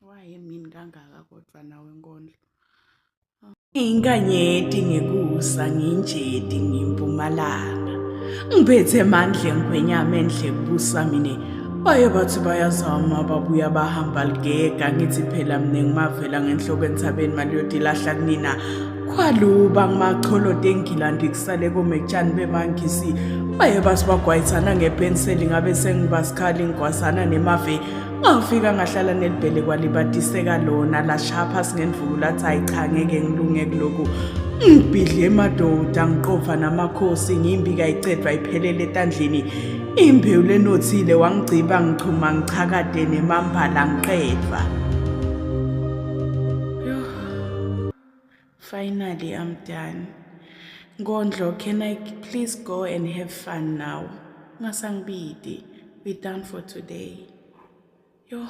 Wayemini kangaka kodwa nawe nkondlo. Inkanyeti ngikusa nginjeti ngimpumalanga. Ngiphethe mandle ngwenyama endle kubusa mina. Baye bathi bayazama babuya bahamba ligega ngithi phela mina ngimavela ngenhloko entsabeni maliyotilahla kunina. Khwaluba ngimacholote engilandi kusale komekutshani bemangisi. Baye bathi bagwayisana ngepenseli ngabe sengibasikhali ngigwazana nemave. Ngafika ngahlala nelibhele kwalibatiseka lona lashaya phasi ngendvuku lathi hayi cha ngeke ngilunge kuloku. Ngibhidle emadoda ngiqova namakhosi ngimbi kayicedwa iphelele etandleni. Imbewu lenothile wangigciba ngichuma ngichakade nemambala ngiqedwa. Finally I'm done. Ngondlo, can I please go and have fun now? Ngasangibidi. We done for today. Yo.